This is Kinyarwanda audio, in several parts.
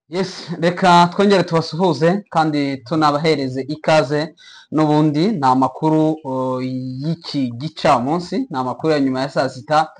Yes, reka twongere tubasuhuze kandi tunabahereze ikaze. N'ubundi ni amakuru y'iki gicamunsi, ni amakuru ya nyuma ya saa sita.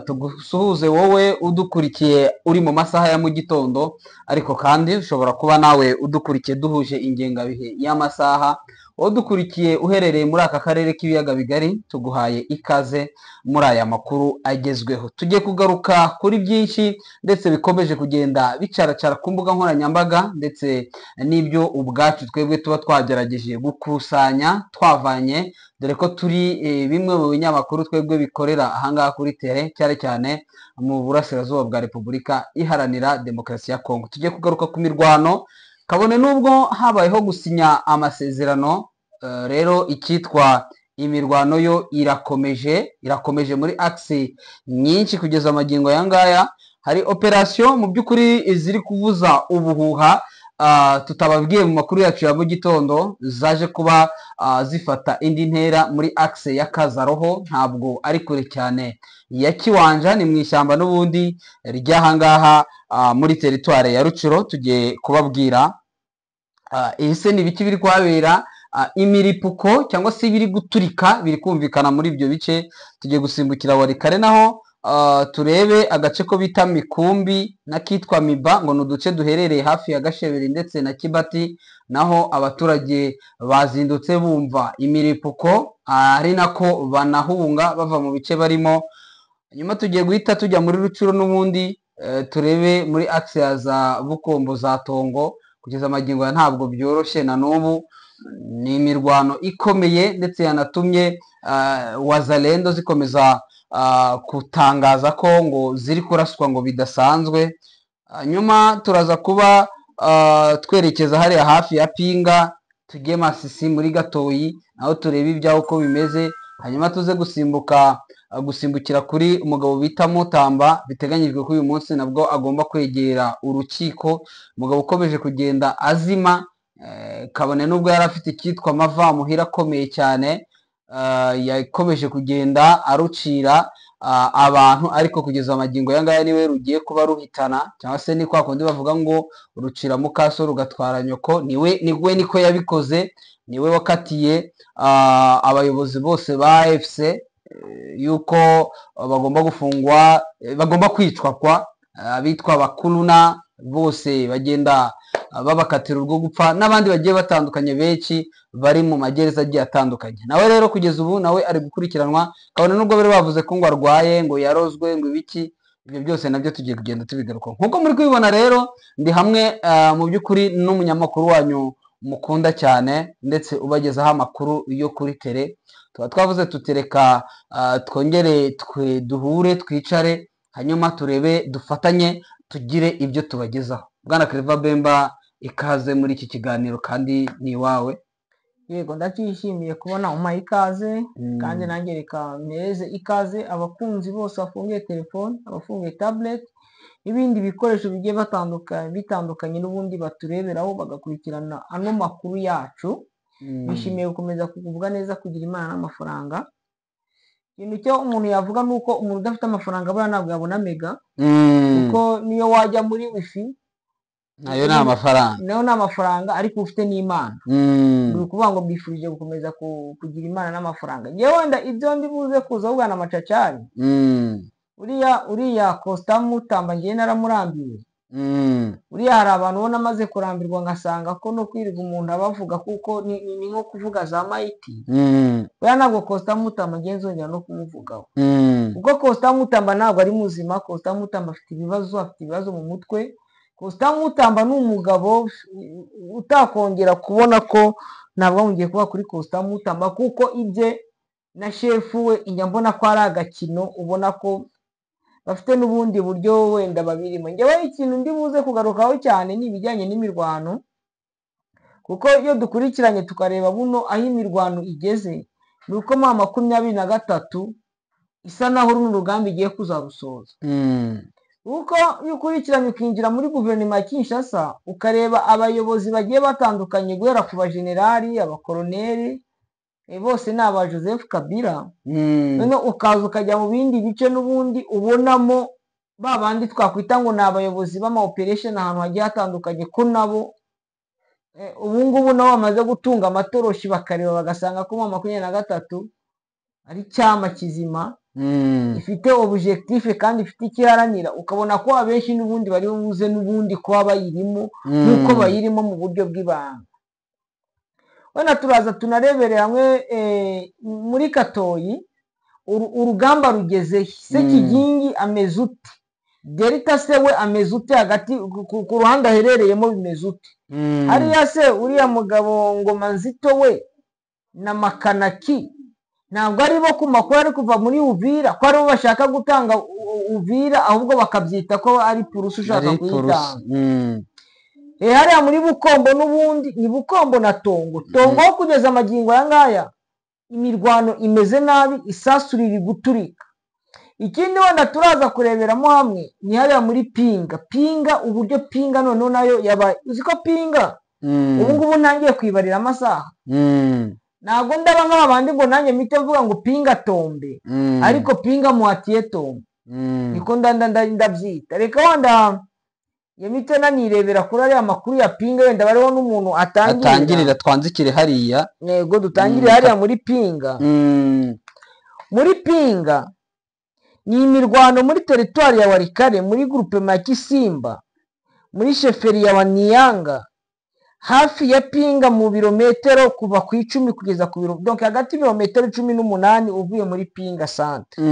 Tugusuhuze wowe udukurikiye uri mu masaha ya mu gitondo, ariko kandi ushobora kuba nawe udukurikiye duhuje ingengabihe y'amasaha. Wowe udukurikiye uherereye muri aka karere k'ibiyaga bigari, tuguhaye ikaze muri aya makuru agezweho. Tugiye kugaruka kuri byinshi ndetse bikomeje kugenda bicaracara ku mbuga nkoranyambaga, ndetse n'ibyo ubwacu twebwe tuba twagerageje gukusanya twavanye, dore ko turi bimwe mu binyamakuru twebwe bikorera ahangaha kuri tere, cyane cyane mu burasirazuba bwa Repubulika Iharanira Demokarasi ya Kongo. Tugiye kugaruka ku mirwano, kabone n'ubwo habayeho gusinya amasezerano. Rero icyitwa imirwano yo irakomeje, irakomeje muri axe nyinshi kugeza amagingo aya ngaya. Hari operasiyo mu by'ukuri ziri kuvuza ubuhuha, tutababwiye mu makuru yacu ya mu gitondo, zaje kuba zifata indi ntera muri axe ya Kazaroho, ntabwo ari kure cyane ya Kiwanja, ni mu ishyamba n'ubundi ry'ahangaha muri teritware ya Rucuro. Tugiye kubabwira ese ni ibiki biri kuhabera, imiripuko cyangwa se ibiri guturika biri kumvikana muri ibyo bice. Tugiye gusimbukira Warikare naho turebe agace ko bita Mikumbi n'akitwa Miba, ngo ni uduce duherereye hafi ya Gasheberi ndetse na Kibati. Naho abaturage bazindutse bumva imiripuko, ari nako banahunga bava mu bice barimo. Nyuma tugiye guhita tujya muri Rucuro n'ubundi, turebe muri axe ya za Bukombo za Tongo. Kugeza amagingo ya ntabwo byoroshye na n'ubu, ni imirwano ikomeye ndetse yanatumye Wazalendo zikomeza gutangaza ko ngo ziri kuraswa ngo bidasanzwe. Nyuma turaza kuba twerekeza hariya hafi ya Pinga, tujye Masisi muri Gatoyi, naho turebe ibyaho uko bimeze. Hanyuma tuze gusimbukira kuri umugabo bita Mutamba, biteganyijwe ko uyu munsi nabwo agomba kwegera urukiko. Umugabo ukomeje kugenda azima, kabone n'ubwo yari afite icyitwa amavamuhira akomeye cyane, yakomeje kugenda arucira abantu, ariko kugeza amagingo aya ngaya niwe rugiye kuba ruhitana, cyangwa se ni kwa kundi bavuga ngo rucira mukaso rugatwara nyoko. Niwe niwe niko yabikoze, niwe wakatiye abayobozi bose ba AFC yuko bagomba gufungwa, bagomba kwicwa, kwa abitwa bakuruna bose bagenda babakatira urwo gupfa, n'abandi bagiye batandukanye benshi bari mu magereza agiye atandukanye. Nawe rero kugeza ubu nawe ari gukurikiranwa, kabone n'ubwo bari bavuze ko ngo arwaye, ngo yarozwe, ngo ibiki, ibyo byose nabyo tugiye kugenda tubigarukaho. Nk'uko muri kubibona rero, ndi hamwe mu by'ukuri n'umunyamakuru wanyu mukunda cyane ndetse ubagezaho amakuru yo kuri tere. Tuba twavuze tutereka twongere twe duhure twicare, hanyuma turebe dufatanye tugire ibyo tubagezaho. Bwana Clever Bemba, ikaze muri iki kiganiro kandi ni iwawe. Yego, ndabyishimiye kubona umpaye ikaze, kandi nanjye reka mpereze ikaze abakunzi bose bafunguye telefone, abafunguye tablet n'ibindi bikoresho bigiye bitandukanye n'ubundi batureberaho bagakurikirana ano makuru yacu. Bishimiye gukomeza kuvuga neza, kugira Imana n'amafaranga. Ikintu cyo umuntu yavuga ni uko umuntu udafite amafaranga buriya ntabwo yabona mega, kuko niyo wajya muri wifi nayo ni amafaranga, nayo ni amafaranga, ariko ufite n'Imana. Ni ukuvuga ngo mbifurije gukomeza kugira Imana n'amafaranga. Ngewe wenda ibyo ndi buze kuza bwana Macacari, uriya Costa Mutamba ngewe naramurambiwe. Uriya hari abantu ubona amaze kurambirwa, ngasanga ko no kwirirwa umuntu abavuga kuko ni nko kuvuga za mayiti. Buriya ntabwo Costa Mutamba ngewe nzongera no kumuvugaho, kuko Costa Mutamba ntabwo ari muzima. Costa Mutamba afite ibibazo, afite ibibazo mu mutwe. Costa Mutamba ni umugabo utakongera kubona ko ntabwo wongeye kuba kuri Costa Mutamba, kuko ibye na shefu we njya mbona ko ari agakino, ubona ko bafite n'ubundi buryo wenda babirimo. Njyewe ikintu ndi buze kugarukaho cyane ni ibijyanye n'imirwano, kuko iyo dukurikiranye tukareba buno aho imirwano igeze, ni uko M23 isa naho runo rugamba igiye kuzarusoza. Kuko iyo ukurikiranye ukinjira muri guverinoma ya Kinshasa, ukareba abayobozi bagiye batandukanye guhera ku bajenerali, abakoroneri, bose ni aba Joseph Kabila. Noneho ukaza ukajya mu bindi bice n'ubundi ubonamo ba bandi twakwita ngo ni abayobozi b'ama operation ahantu hagiye hatandukanye, ko nabo ubu ngubu nabo bamaze gutunga amatoroshi bakareba bagasanga ko M23 ari cyama kizima ifite objectif kandi ifite ikiharanira, ukabona ko abenshi n'ubundi bari buze n'ubundi kuba bayirimo nk'uko bayirimo mu buryo bw'ibanga. Wenda turaza tunarebere hamwe muri Katoyi urugamba rugeze se Kigingi ameze ute, Delta se we ameze ute, hagati ku ruhande aherereyemo bimeze ute, hariya se uriya mugabo Ngoma Nzito we na Makanaki ntabwo ari bo ku makuru ari kuva muri Uvira, ko aribo bashaka gutanga Uvira ahubwo bakabyita ko ari purusi ushaka kuyitanga. Hariya muri Bukombo n'ubundi ni Bukombo na Tongo. Tongo kugeza amagingo aya ngaya imirwano imeze nabi, isasu riri guturika. Ikindi wenda turaza kureberamo hamwe ni hariya muri Pinga. Pinga uburyo Pinga noneho nayo yabaye, uzi ko Pinga ubu ngubu ntangiye kwibarira amasaha. Ntabwo ndaba nk'abandi ngo nanjye mpite mvuga ngo Pinga tombe, ariko Pinga muhatiye tombe niko ndabyita. Reka wenda yemite nanirebera kuri ariya makuru ya Pinga, wenda bariho n'umuntu atangirira, twanzikire hariya. Yego, dutangire hariya muri Pinga. Muri Pinga ni imirwano muri teritwari ya Walikale, muri groupement ya Kisimba, muri sheferi ya Waniyanga, hafi ya Pinga mu birometero kuva ku 10 kugeza ku biro, donc hagati y'ibirometero 18 uvuye muri Pinga centre.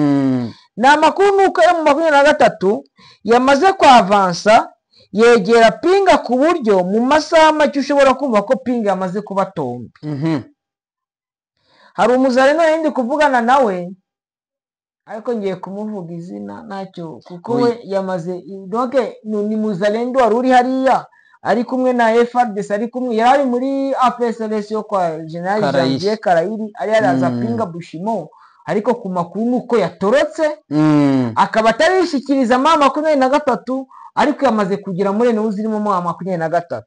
Ni amakuru nuko M23 yamaze kwavansa yegera Pinga ku buryo mu masaha make ushobora kumva ko Pinga yamaze kuba tombe. Hari umuzareno yindi kuvugana nawe ariko ngiye kumuvuga izina ntacyo kuko we yamaze, donc ni muzalendo wari uri hariya ari kumwe na FARDC, ari kumwe yari muri APSLS yo kwa General Janvier Karayiri, ari yaraza Pinga Bushimo, ariko ku makuru nuko yatorotse akaba atarishikiriza M23, ariko yamaze kugera muri NU zirimo M23.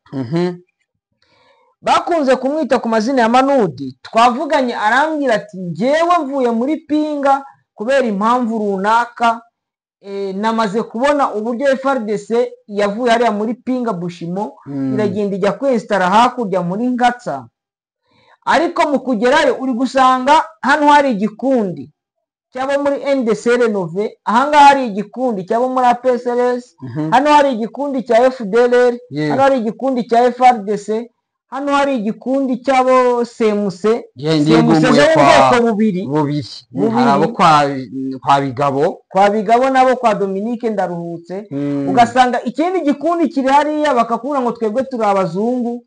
Bakunze kumwita ku mazina ya Manudi. Twavuganye arambwira ati njyewe mvuye muri Pinga kubera impamvu runaka, namaze kubona uburyo FARDC yavuye hariya muri Pinga Bushimo iragenda ijya kwestara hakurya muri Ngatsa, ariko mu kugerayo uri gusanga hano hari igikundi cyabo muri NDC Renove, ahangaha hari igikundi cyabo muri APSLS, hano hari igikundi cya FDLR, hano hari igikundi cya FARDC, hano hari igikundi cyabo CMC. CMC bwoko bubiri abo kwa Bigabo, kwa Bigabo nabo kwa Dominique Ndaruhutse. Ugasanga ikindi gikundi kiri hariya bakakura ngo twebwe turi abazungu.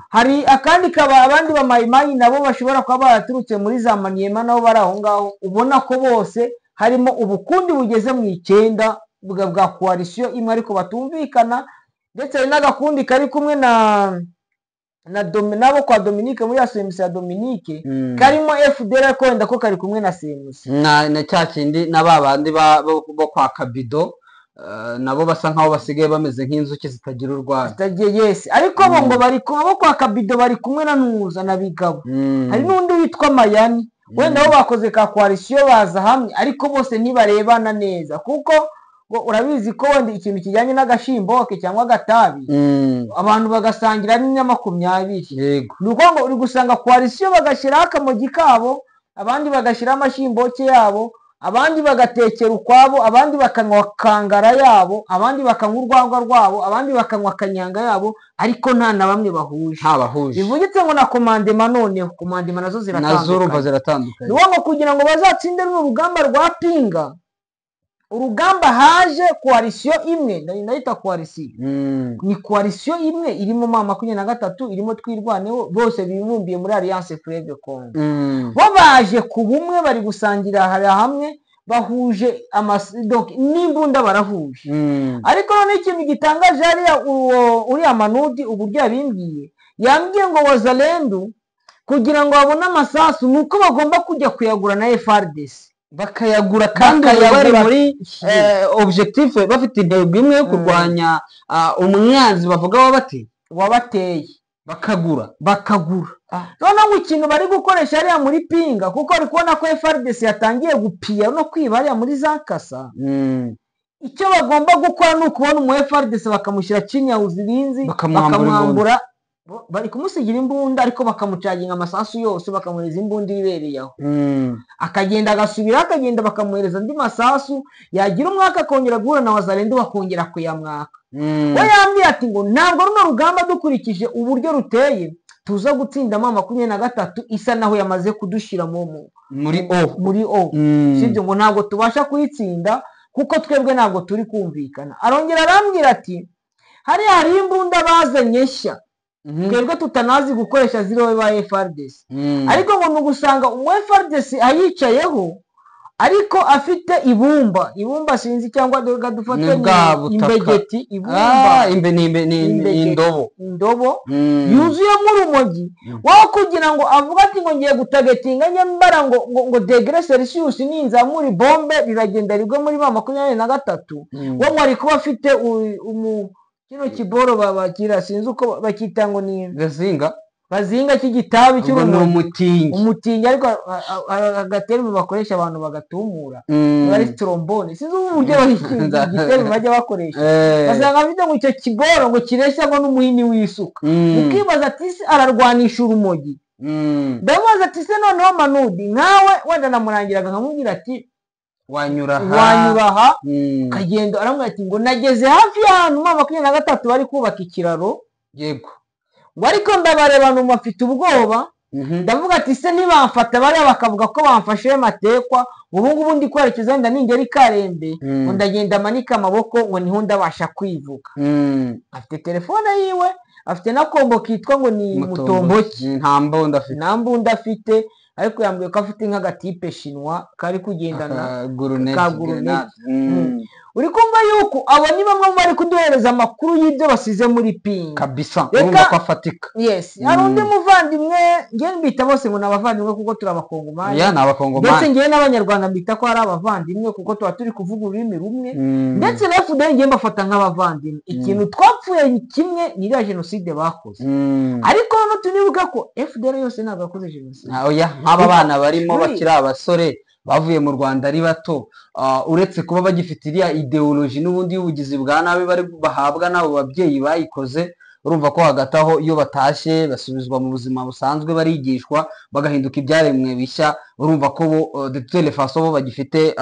Hari akandi kaba abandi bamayimayi nabo bashobora kuba baraturutse muri za Maniema nabo bari aho ngaho, ubona ko bose harimo ubukundi bugeze mu 9 bwa coalition imwe ariko batumvikana, ndetse hari n'agakundi kari kumwe na nabo kwa Dominique muri CMC ya Dominique karimo FDL ko wenda ko kari kumwe na CMC na cya kindi na babandi bo kwa Kabido nabo basa nkaho basigaye bameze nk'inzuki zitagira urwara zitagiye. Yes, ariko bo ngo bari bo kwa Kabido bari kumwe na Ntuza na Bigabo. Hari n'undi witwa Mayani, wenda bo bakoze ka coalition baza hamwe, ariko bose ntibarebana neza kuko urabizi ko wenda ikintu kijyanye n'agashimboke cyangwa agatabi abantu bagasangira n'inya 20. Yego, ni uko ngo uri gusanga coalition bagashyiraho akamogi kabo, abandi bagashyiraho amashimboke yabo, abandi bagatekera ukwabo, abandi bakanywa kangara yabo, abandi bakanywa urwagwa rwabo, abandi bakanywa kanyanga yabo, ariko nta na bamwe bahuje. Bivugitse ngo na komandema noneho komandema nazo ziratandukanye. Ni ngo kugira ngo bazatsinde runo rugamba rwa Pinga, urugamba haje coalition imwe, ndayita coalition. Ni coalition imwe irimo M23, irimo Twirwaneho, bose bibumbiye muri Alliance Fleuve Congo. Bo baje ku bumwe bari gusangira hamwe, bahuje donc n'imbunda barahuje. Ariko none ikintu gitangaje hariya uriya Manudi uburyo yabimbwiye, yambwiye ngo Wazalendo kugira ngo babone amasasu nuko bagomba kujya kuyagura na FARDC. Bakayagura kandi bari muri objectif, bafite intego imwe yo kurwanya umwanzi bavuga wabateye, bakagura. Noneho ikintu bari gukoresha hariya muri Pinga, kuko ari kubona ko FARDC yatangiye gupiya no kwiba hariya muri za Kasa, Icyo bagomba gukora ni ukubona umu FARDC bakamushyira chini ya uzirinzi, bakamwambura, bari kumusigira imbunda ariko bakamucaginga amasasu yose, bakamuhereza imbunda ibereye aho. Akagenda agasubira, akagenda bakamuhereza andi masasu, yagira umwaka akongera guhura na Wazalendo bakongera kuyamwaka. We yambwiye ati ngo ntabwo runo rugamba dukurikije uburyo ruteye tuza gutsinda M23 isa naho yamaze kudushira muri O. Sibyo, ngo ntabwo tubasha kuyitsinda kuko twebwe ntabwo turi kumvikana. Arongera arambwira ati hari imbunda bazanye nshya twebwe tutanazi gukoresha ziriho ba FARDC. Ariko ngo nugusanga umu FARDC ayicayeho ariko afite ibumba sinzi cyangwa dufate imbegeti, ibumba indobo yuzuyemo urumogi, waho kugira ngo avuga ati ngo ngiye gutagetinga nyambara ngo degré Celsius ninzamura bombe riragenda rigwe muri M23. We ngo ari kuba afite kino kiboro babakira sinzi uko bakita ngo ni bazinga cy'igitabi cy'urumogi, umutingi, ariko agaterme bakoresha abantu bagatumura bari trombone, sinzi uburyo igiterme bajya bakoresha, basanga afite ngo icyo kiboro ngo kireshya ngo n'umuhini w'isuka. Ukibaza ati se ararwanisha urumogi? Ndamubaza ati se noneho Manudi nkawe wenda namurangiraga nkamubwira ati wanyura aha ukagenda. Aramubwira ati ngo nageze hafi y'ahantu M23 bari kubaka ikiraro, yego, ngo ariko ndabareba numva mfite ubwoba, ndavuga ati se nibamfata bariya bakavuga ko bamfashe matekwa, ubu ngubu ndi kwerekeza nda ningera i Karembe, ngo ndagenda manika amaboko ngo niho ndabasha kwivuga. Afite telefone yiwe, afite na kombo kitwa ngo ni Mutomboki, nta mbunda afite, ariko yambwiye ko afite nk'agatipe shinwa kari kugendana ka guruneti. Uri kumva yuko abo ni bamwe bari kuduhereza amakuru y'ibyo basize muri pinga kabisa, urumva ko afatika. Yes, hari undi muvandimwe ngiye mbita bose ngo n'abavandimwe kuko turi abakongomani. Ya, ni abakongomani. Ndetse ngiye n'abanyarwanda mbita ko ari abavandimwe kuko tuba turi kuvuga ururimi rumwe. Ndetse na FDL ngiye mbafata nk'abavandimwe. Ikintu twapfuye kimwe ni iriya jenoside bakoze. Ariko none tunibuka ko FDL yose ntabwo yakoze jenoside. Oya, nk'aba bana barimo bakiri abasore bavuye mu Rwanda ari bato, uretse kuba bagifite iriya ideology n'ubundi y'ubugizi bwa nabi bari bahabwa n'abo babyeyi bayikoze, urumva ko hagati aho iyo batashye basubizwa mu buzima busanzwe, barigishwa bagahinduka ibyaremwe bishya. Urumva ko bo de toute façon bo bagifite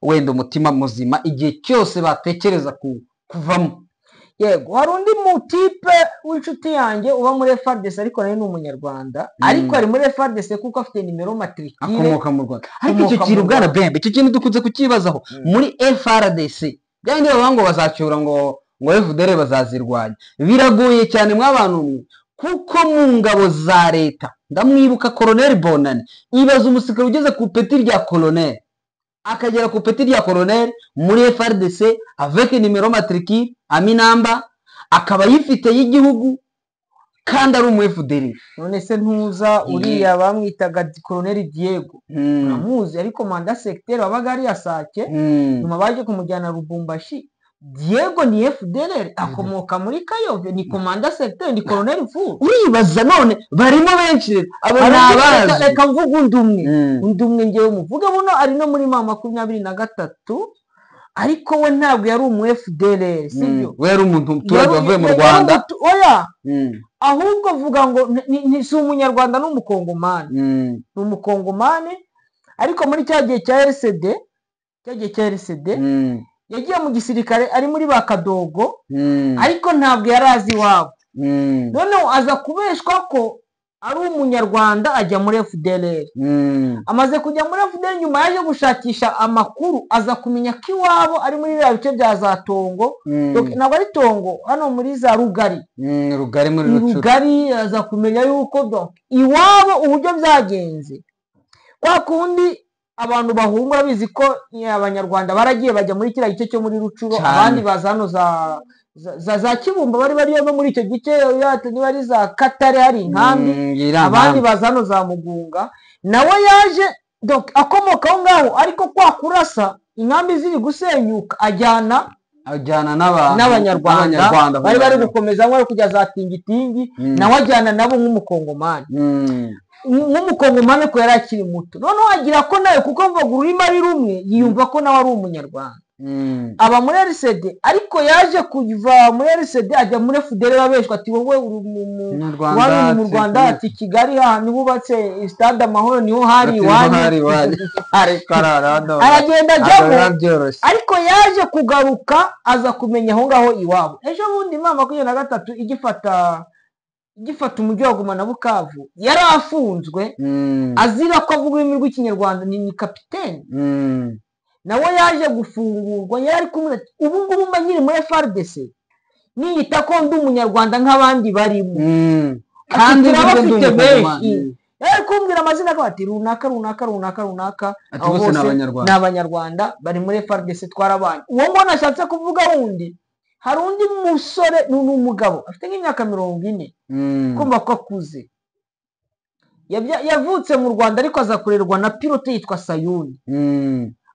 wenda umutima muzima igihe cyose batekereza kuvamo. Yego, hari undi mutipe w'inshuti yanjye uba muri FARDC ariko nawe ni umunyarwanda, ariko ari muri FARDC kuko afite nimero matricule, akomoka mu Rwanda. Ariko icyo kintu bwana Bembe, icyo kintu dukunze kukibazaho muri FARDC, byandi bavuga ngo bazacyura ngo FDL bazazirwanya, biragoye cyane mw'abantu mwe, kuko mu ngabo za leta ndamwibuka Colonel Bonane, ibaza umusirikare ugeze ku peti rya colonel, akagera ku peti rya colonel muri FARDC avec nimero matricule aminamba, akaba yifite y'igihugu kandi ari umu FDL. None se ntuza uriya bamwitaga Colonel Diego, uramuzi, ariko manda secteur wabaga ari Asake, nyuma baje kumujyana Lubumbashi. Diego ni FDL, akomoka muri Kayove, ni komanda secteur, ni Colonel Fu. Uribaza none barimo benshi abo nabazi. Reka mvuge undi umwe ngewe muvuge buno ari no muri M23, ariko we ntabwo yari umu FDL, sibyo? We yari umuntu umuturage wavuye mu Rwanda. Oya, ahubwo vuga ngo ni si umunyarwanda n'umukongomani. Ni umukongomani, ariko muri cya gihe cya RCD, yagiye mu gisirikare ari muri ba Kadogo, ariko ntabwo yari azi iwabo. Noneho aza kubeshwa ko ari umunyarwanda ajya muri FDLR. Amaze kujya muri FDLR nyuma yaje gushakisha amakuru aza kumenya ko iwabo ari muri biriya bice bya za Tongo. Ntabwo ari Tongo, hano muri za Rugari. Rugari muri Rucuru. Rugari aza kumenya yuko iwabo uburyo byagenze. Kwa kundi abantu bahungura bizi ko abanyarwanda baragiye bajya muri kiriya gice cyo muri Rucuru, abandi baza hano za Kibumba bari bariyo no muri icyo gice, niba ari za Katare hari inkambi, abandi baza hano za Mugunga. Nawe yaje donc akomoka aho ngaho, ariko kwa kurasa inkambi ziri gusenyuka ajyana n'abanyarwanda bari bari gukomeza nko kujya za Tingitingi, nawe ajyana nabo nk'umukongomani. Nk'umukongomani ko yari akiri muto, noneho agira ko nawe kuko mvuga ururimi ari rumwe yiyumva ko nawe ari umunyarwanda. Aba muri RCD, ariko yaje kuva muri RCD ajya muri FDL, babeshwa ati wowe uri mu Rwanda, ati Kigali ahantu bubatse stade Amahoro niho hari iwanyu. Aragenda ajyamo, ariko yaje kugaruka aza kumenya aho ngaho iwabo. Ejo bundi mama 23 igifata umujyi wa Goma na Bukavu, yari afunzwe azira ko avuga ururimi rw'Ikinyarwanda, ni kapitene. Nawe yaje gufungurwa, yari kumwe ubu ngubu mba nyiri muri FARDC, niyita ko ndi umunyarwanda nk'abandi barimo, kandi bafite benshi. Yari kumbwira amazina ko ati runaka runaka runaka runaka, abo bose ni abanyarwanda bari muri FARDC twarabanye. Uwo ngo nashatse kuvuga wundi, hari undi musore ni umugabo afite nk'imyaka 40, kumva ko akuze, yavutse mu Rwanda ariko aza kurerwa na pilote yitwa Sayuni.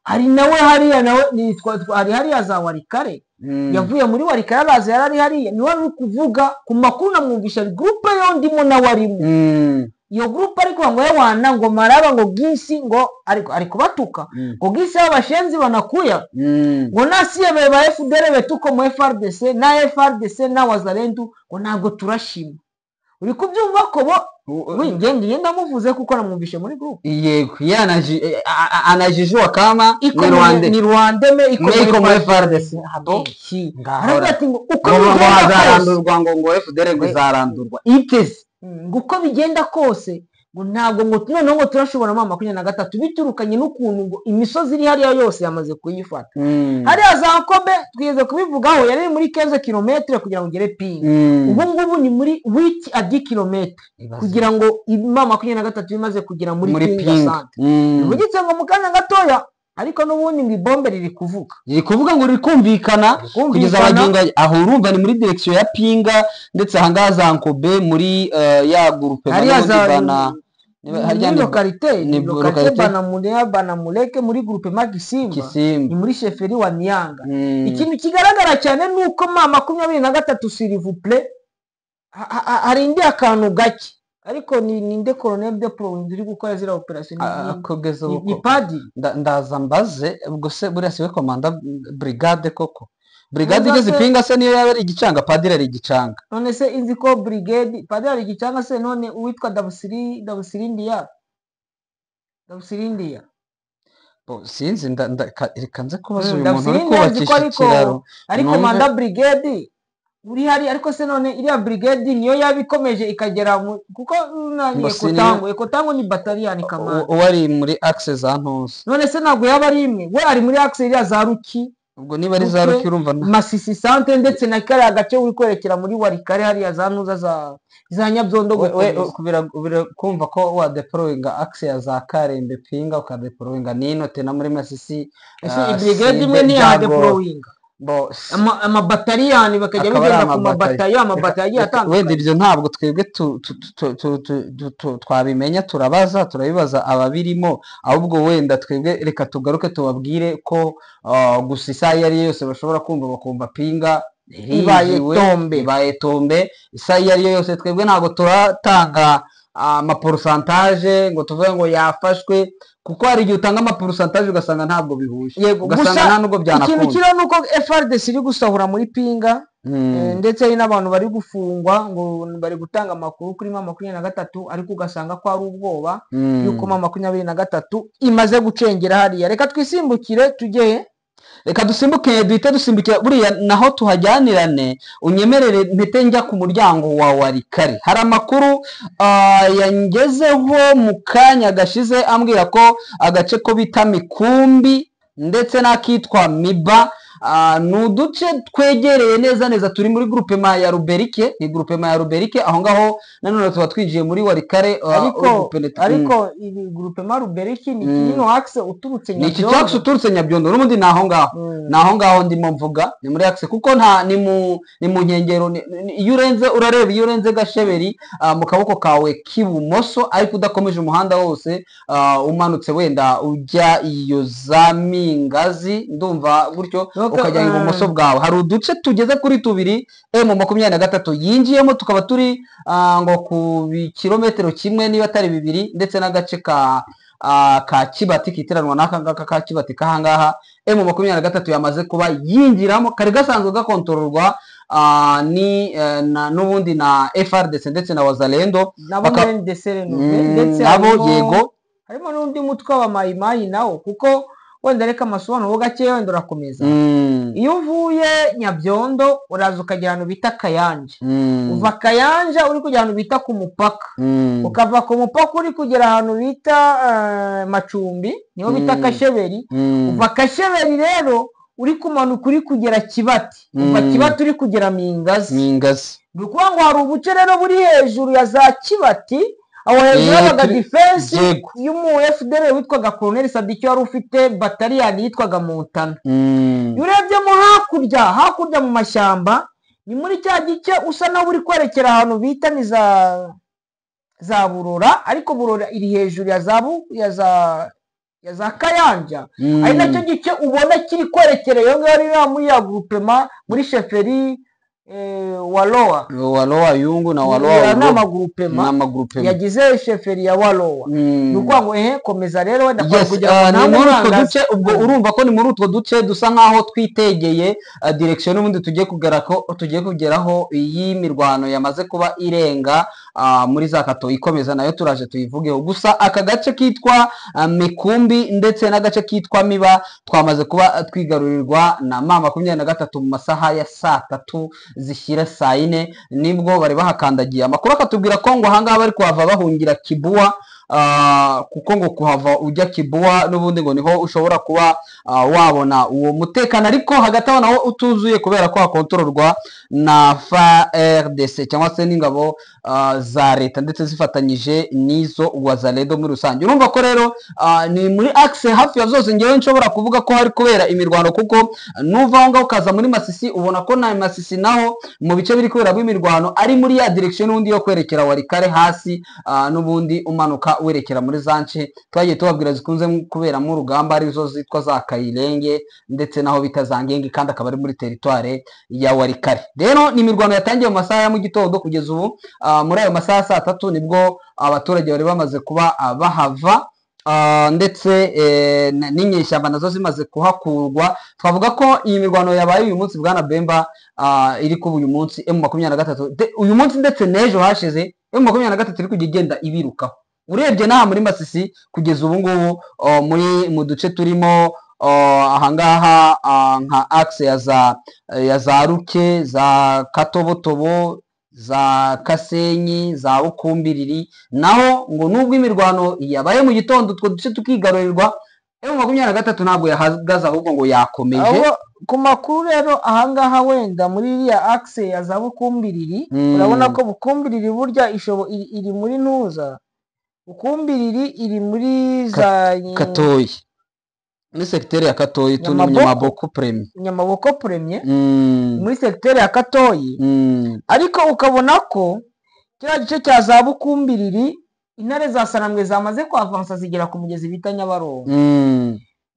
Hari nawe hariya, nawe nitwa ari hariya za Warikare, yavuye muri Warikare araza yarari hariya, niwe ari kuvuga ku makuru namwumvisha groupe yo ndimo nawe arimo. Iyo groupe ariko ngo yewana ngo maraba ngo gisi ngo ariko ari kubatuka ngo gisi abashenzi banakuya ngo nasiye ba FDL betuko mu FARDC na FARDC na Wazalendu ngo ntabwo turashima. Uri kubyumva ko bo ngiye ndamuvuze kuko namwumvishe muri group. Yego, anajijua kama ni Rwanda, ni Rwanda me iko muri FARDC. Aravuga ati ngo uko bizarandurwa ngo FDL ngo izarandurwa iteze, ngo uko bigenda kose ngo ntabwo ngo noneho ngo turashobora mama 23 biturukanye n'ukuntu ngo imisozi iri hariya yose yamaze kuyifata. Hariya za Kobe twigeze kubivugaho, yari muri 15 km kugira ngo ugere Pinga. Ubu ngubu ni muri 8 à 10 km kugira ngo mama 23 imaze kugera muri Pinga centre. Bivugitse ngo mu kanya gatoya, ariko n'ubundi ngo ibombe riri kuvuga, riri kuvuga ngo riri kumvikana kugeza abagenga aho. Urumva ni muri direction ya Pinga, ndetse ahangaha za Nkobe muri ya groupe bana harya ni localité, ni localité Banamurea Banamuleke muri groupe Magisimba, ni muri chefferie wa Nyanga. Ikintu kigaragara cyane nuko mama 23 s'il vous plaît, hari indi akantu gake, ariko ni ninde colonel de province uri gukora zira operation ni padiri. Ndaza mbaze ubwo se buriya siwe komanda brigade koko? Brigade igeze Pinga se niyo yaba ari igicanga, padiri ari igicanga. None se inzi ko brigade padiri ari igicanga se? None uwitwa Dabusirindiya bo sinzi, reka nze kubaza uyu muntu uri kubakisha ikiraro, ariko komanda brigade uri hari. Ariko se none iriya brigade niyo yabikomeje ikagera kuko nani Ekotango ni battalion kamanda uwari muri axe za Ntuzi. None se ntabwo yaba ari imwe, we ari muri axe iriya za Ruki, ubwo niba ari za Ruki urumva Masisi centre ndetse na kariya gace uri kwerekera muri Warikare hariya za Ntuza za Nyabyondo. We kumva ko wa deployinga axe ya za Karembe Pinga, ukadeployinga nino tena muri Masisi. Ese brigade imwe ni ya deployinga amabataliyani bakajya bigenda ku mabatayo, amabatayo agiye atandukanye. Wenda ibyo ntabwo twebwe twabimenya, turabaza turabibaza ababirimo, ahubwo wenda twebwe reka tugaruke tubabwire ko gusa isaha iyo ari yo yose bashobora kumva bakumva Pinga ibaye tombe, isaha iyo ari yo yose. Twebwe ntabwo turatanga amaporosantaje ngo tuvuge ngo yafashwe, kuko hari igihe utanga amaporosantaje ugasanga ntabwo bihuje, ugasanga nta nubwo byanakunze. Ikintu kiriho ni uko FARDC iri gusahura muri Pinga, ndetse hari n'abantu bari gufungwa ngo bari gutanga amakuru kuri mama 23, ariko ugasanga ko ari ubwoba yuko mama 23 imaze gucengera hariya. Reka twisimbukire tujye, reka dusimbuke duhite dusimbukira buriya naho tuhajyanirane. Unyemerere mpite njya ku muryango wa Warikare. Hari amakuru yangezeho mu kanya gashize ambwira ko agace ko bita Mikumbi ndetse n'akitwa Miba ni uduce twegereye neza neza, turi muri groupement ya Ruberike, ni groupement ya Ruberike aho ngaho nanone tuba twinjiye muri Warikare. Ariko groupement Ruberike ni kino axe uturutse Nyabyondo, ni iki axe uturutse Nyabyondo n'ubundi ni aho ngaho, ni aho ngaho ndimo mvuga, ni muri axe kuko nta ni mu nkengero. Iyo urenze urareba, iyo urenze Gasheberi mu kaboko kawe k'ibumoso, ariko udakomeje umuhanda wose umanutse wenda ujya iyo za Mingazi ndumva gutyo ukajya ibumoso bwawe, hari uduce tugeze kuri tubiri M23 yinjiyemo, tukaba turi ngo ku kilometero kimwe niba atari bibiri, ndetse n'agace ka ka Kibati kitiranwa n'aka ngaka ka Kibati k'ahangaha M23 yamaze kuba yinjiramo, kari gasanzwe gakontororwa n'ubundi na FARDC ndetse na Wazalendo nabo ndetse nabo yego harimo n'undi mutwe wa Mayimayi nawo, kuko wenda reka amasobanuro gake wenda urakomeza. Iyo uvuye Nyabyondo uraza ukagera ahantu bita Kayanja, uva Kayanja uri kugera ahantu bita ku mupaka, ukava ku mupaka uri kugera ahantu bita Macumbi niho bita Kasheberi, uva Kasheberi rero uri kumanuka uri kugera Kibati, uva Kibati uri kugera Mingazi. Ni ukuvuga ngo hari ubuce rero buri hejuru ya za Kibati, aho hejuru habaga defense y'umu FDL witwaga Colonel Sadiki wari ufite bataliyani yitwaga Montana. Iyo urebyemo hakurya mu mashyamba ni muri cya gice usa naho uri kwerekera ahantu bita ni za Burora, ariko Burora iri hejuru ya za Kayanja, ari nacyo gice ubona kiri kwerekera iyo ngayo iri muri ya groupement muri chefferie Waloa Yungu na Waloa n'amagroupement yagize chefferie ya Waloa. Ni ukuvuga ngo komeza rero wenda kugira ngo ni muri utwo duce, ubwo urumva ko ni muri utwo duce dusa nkaho twitegeye direction n'ubundi tugiye kugeraho iyi mirwano yamaze kuba irenga muri za Kato ikomeza nayo turaje tuyivugeho. Gusa aka gace kitwa Mikumbi ndetse n'agace kitwa Miba twamaze kuba twigarurirwa na M23 mu masaha ya saa 3 zishyira saa 4 nibwo bari bahakandagiye. Amakuru akatubwira ko ngo ahangaha bari kuhava bahungira Kibuwa, kuko ngo kuhava ujya Kibuwa n'ubundi ngo niho ushobora kuba wabona uwo mutekano, ariko hagati aho naho utuzuye kubera ko hakontororwa na FARDC cyangwa se n'ingabo za leta ndetse zifatanyije n'izo Wazalendo muri rusange. Urumva ko rero ni muri axe hafi ya zose ngewe nshobora kuvuga ko hari kubera imirwano, kuko nuva aho ngaho ukaza muri Masisi ubona ko na Masisi naho mu bice biri kuberamo imirwano ari muri ya direction n'ubundi yo kwerekera Walikare hasi, n'ubundi umanuka werekera muri Zance twagiye tubabwira zikunze kuberamo urugamba arizo zitwa za Kayirenge ndetse naho bita za Ngenge, kandi akaba ari muri territoire ya Walikare. Rero ni imirwano yatangiye mu masaha ya mu gitondo kugeza ubu muri ayo masaha saa 3 nibwo abaturage bari bamaze kuba bahava, ndetse n'inyeshyamba nazo zimaze kuhakurwa. Twavuga ko iyi mirwano yabaye uyu munsi bwana Bemba iri kuba uyu munsi M23 uyu munsi ndetse n'ejo hashize M23 iri kujya igenda ibirukaho. Urebye n'aha muri Masisi kugeza ubu ngubu muri mu duce turimo ahangaha nka axe ya za Ruke, za Katobotobo, za Kasenyi, za Bukumbiriri, naho ngo nubwo imirwano yabaye mu gitondo utwo duce tukigarurirwa, M23 ntabwo yahagaze ahubwo ngo yakomeje. Ku makuru rero ahangaha wenda muri iriya axe ya za Bukumbiriri, urabona ko Bukumbiriri burya ishobo iri muri ntuza, Bukumbiriri iri muri za Katoyi, muri secteur ya Katoyi tuni Nyamaboko Premier, Nyamaboko Premier muri secteur ya Katoyi. Ariko ukabona ko kiriya gice cya za Bukumbiriri intare za Sanambwe zamaze kuavansa zigera ku mugezi bita Nyabarongo.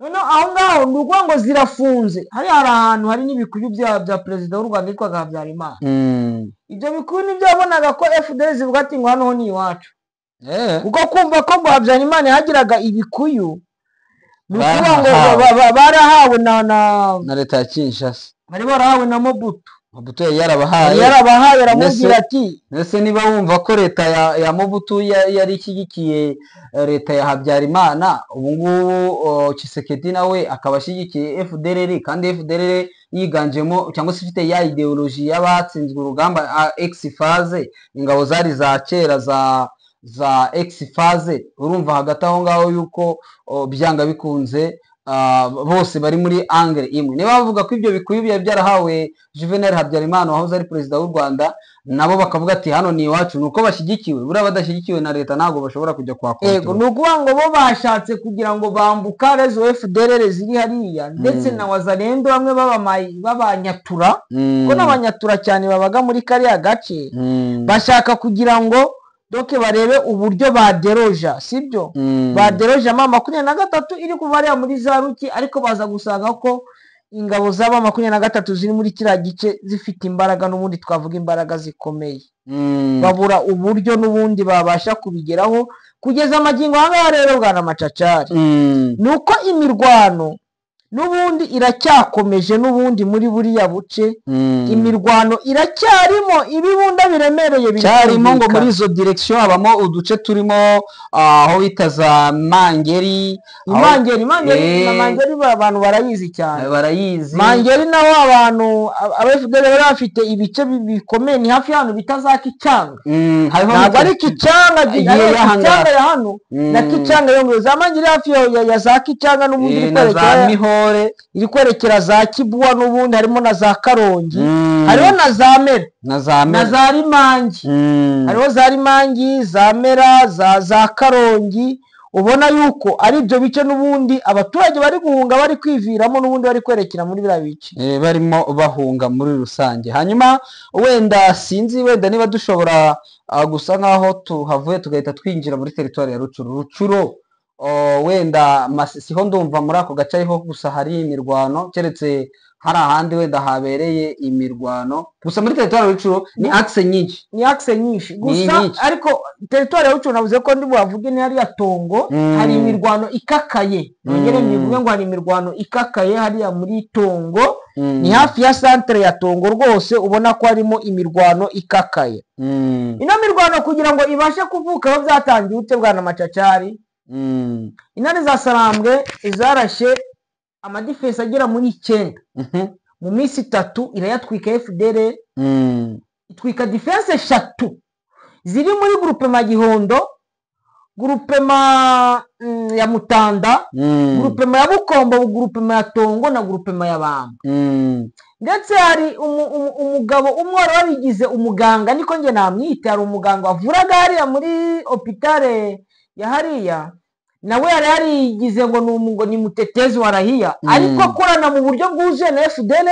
Noneho aho ngaho ni ukuvuga ngo zirafunze. Hari ahantu hari n'ibikuyu bya perezida w'u Rwanda witwaga Habyarimana. Ibyo bikuyu nibyo yabonaga ko FDL zivuga ati ngo hano ni iwacu. Kuko kumva ko ngo Habyarimana yagiraga ibikuyu ni ukuvuga ngo barahawe na leta ya Kinshasa, bari barahawe na Mobutu. Mobutu yari yarabahaye aramubwira ati ndetse niba wumva ko leta ya Mobutu yari ishyigikiye leta ya Habyarimana, ubu ngubu Tshisekedi nawe akaba ashyigikiye FDLR, kandi FDLR yiganjemo cyangwa se ifite ya ideologie y'abatsinzwe urugamba ex-phase, ingabo zari za kera za ex-phase. Urumva hagati aho ngaho yuko byanga bikunze bose bari muri angle imwe. Niba bavuga ko ibyo bikuyu byari byarahawe Juvenal Habyarimana wahoze ari perezida w'u Rwanda, nabo bakavuga ati hano ni iwacu, nuko bashyigikiwe. Buriya badashyigikiwe na leta ntabwo bashobora kujya kwa kontrol. Yego, ni ukuvuga ngo bo bashatse kugira ngo bambuka rezo FDLR ziri hariya ndetse na Wazalendo bamwe b'abanyatura, kuko n'abanyatura cyane babaga muri kariya gace, bashaka kugira ngo doke barebe uburyo baderoja, sibyo? Baderoja M23 iri kuva hariya muri za Ruki, ariko baza gusanga ko Ingabo z'aba 23 ziri muri kiriya gice zifite imbaraga n'ubundi, twavuga imbaraga zikomeye. Babura uburyo n'ubundi babasha kubigeraho kugeza amagingo aha ngaha. Rero bwana Macacari, ni uko imirwano n'ubundi iracyakomeje n'ubundi muri buriya buce. Imirwano iracyarimo, ibibunda biremereye biri Cyarimo ngo kumvikana. Muri izo direction habamo uduce turimo aho bita za Mangeri. Imangeri, Mangeri. Eh. Na Mangeri abantu barayizi cyane. Barayizi. Mangeri naho abantu aba FDL bari bafite ibice bikomeye, ni hafi y'ahantu bita za Kicanga. Hariho Ntabwo ari Kicanga Igihe ari y'ahangaha. Kicanga ya hano na Kicanga yo ngo za Mangeri hafi ya za Kicanga n'ubundi iri na za kwerekera Mihore. Iri kwerekera za Kibuwa n'ubundi, harimo na za Karongi, hariho na za Mera na za na Mera. za Rimangi. Hariho za Rimangi, za Mera, za Karongi. Ubona yuko ari ibyo bice n'ubundi abaturage bari guhunga, bari kwiviramo n'ubundi, bari kwerekera muri biriya bice. Barimo bahunga muri rusange. Hanyuma wenda sinzi wenda niba dushobora gusa nkaho tuhavuye tugahita twinjira muri teritwari ya Rucuru. Rucuro, wenda siho ndumva muri ako gace ariho gusa hari imirwano, keretse hari ahandi wenda habereye imirwano. Gusa muri teritwari ya Rucuru ni axe nyinshi. Ni axe nyinshi gusa. Nyinshi. Ariko teritwari ya Rucuru navuze ko ndi buhavuge ni hariya Tongo. Hari imirwano ikakaye, nongere mbivuge ngo hari imirwano ikakaye hariya muri Tongo. Ni hafi ya santere ya Tongo rwose, ubona ko harimo imirwano ikakaye. Ino mirwano kugira ngo ibashe kuvuka aho byatangiye ute, bwana Macacari? Intare za Sarambwe zarashe amadifensi agera muri 9 mu minsi 3, irayatwika FDL. Itwika defense 3 ziri muri groupement Gihondo, groupement ya Mutanda, groupement ya Bukombo, groupement ya Tongo na groupement ya Bamba. Ndetse hari umugabo umwe wari warigize umuganga, niko njye namwita, hari umuganga wavuraga hariya muri hôpital ya hariya, nawe yari yarigize ngo ni ngo ni mutetezi wa raia, ariko akorana mu buryo bwuzuye na FDL,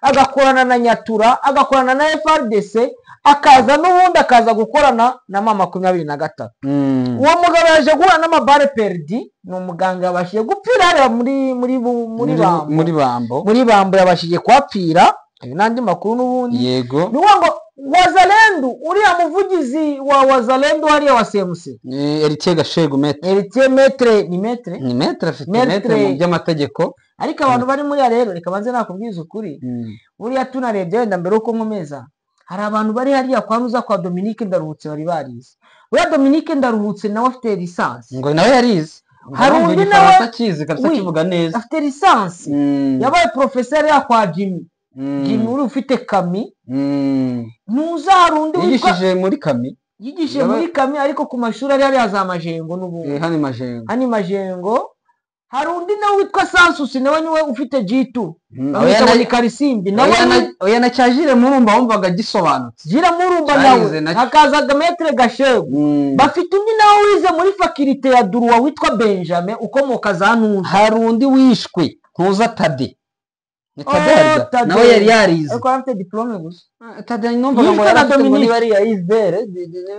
agakorana na Nyatura, agakorana na FARDC, akaza n'ubundi akaza gukorana na ma 23. Uwo mugabo yaje guhura n'amabare perdi, ni umuganga yabashije gupfira hariya muri Bambo. Muri Bambo. Muri Bambo yabashije kuhapfira. Ayo n'andi makuru n'ubundi. Ni ukuvuga ngo Wazalendu, uriya muvugizi wa Wazalendu hariya wa CMC, Ni Eritier Gashegu maître. Eritier maître, ni maître. Ni maître, afite Maître. maître mu by'amategeko. Ariko abantu bari muri rero, reka banze nakubwiza ukuri. Buriya tunarebye wenda mbere uko nkomeza, hari abantu bari hariya kwa Nuza, kwa Dominique Ndaruhutse, bari barize. Buriya Dominique Ndaruhutse nawe afite licence. Ngo nawe yarize. Hari Urumva undi igifaransa nawe akizi kabisa, Oui. akivuga neza. Afite licence, yabaye professeur ya kwa Jimmy. Jimmy uri ufite Kami. Ntuza, hari undi witwa Yigishije muri Kami. Yigishije muri Kami, ariko ku mashuri ari hariya za Majengo n'ubundi. Hano i Majengo. Hano i Majengo hari undi nawe witwa Sansusi, nawe niwe ufite G2, bamwita Oya ngo ni Karisimbi nawe. Oya oya, na cya Jire Murumba wumvaga gisobanutse. Jira Murumba Cyarize nawe nacyo. hakaza Maître Gashegu. Bafite undi nawe wize muri faculté ya droit witwa Benjamin, ukomoka za Ntuza. Hari undi wishwe, ntuza, Tade, ni Tade Oh, harya? Tade. Nawe yari yarize. Ariko yari afite diplôme gusa. Tade numvaga ngo Yishwe yari na afite ngo Dominique. niba ari iya Isbere,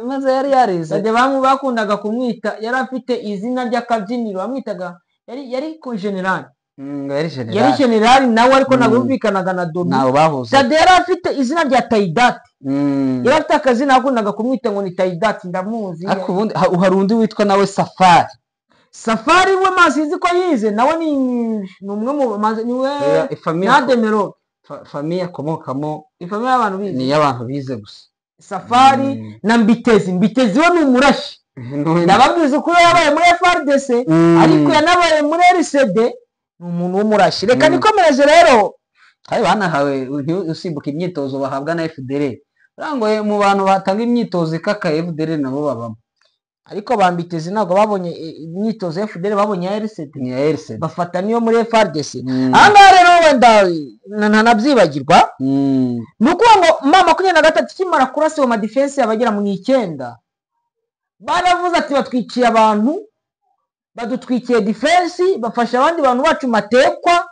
maze yari yarize. Tade bamwe bakundaga kumwita, yari afite izina ry'akabyiniro bamwitaga, yari ko général. Ngo yari Yari general. general nawe, ariko ntabwo yumvikanaga na Domi. Ntawe bahuze. Tade yari afite izina rya Tayidati. Yari afite akazina bakundaga kumwita ngo ni Tayidati, ndamuzi. Ariko ubundi hari undi witwa nawe Safari. Safari we mazi izi ko yize nawe, ni umwe mu mazi niwe Ifamiye na Demero. Famille akomokamo Ifamiye y'abantu bize. Ni iy'abantu bize gusa. Safari na Mbitezi. Mbitezi we ni umurashi, ndababwiza ukuri, yabaye muri FARDC, ariko yanabaye muri RCD, ni umuntu w'umurashi. Reka nikomereze rero. Hari banahawe usimbuka imyitozo bahabwa na FDL. Ngo mu bantu batanga imyitozo ikakaye, FDL nabo babamo. Ariko ba Mbitezi ntabwo babonye imyitozo ya FDL, babonye ya RCD. Ni iya RCD. Bafata niyo muri FARDC. Aha ngaha rero wenda ntanabyibagirwa, ni ukuvuga ngo ma 23 ikimara kurasa ayo madifensi abagera mu 9, baravuze ati batwikiye abantu, badutwikiye defense, bafasha abandi bantu bacu matekwa,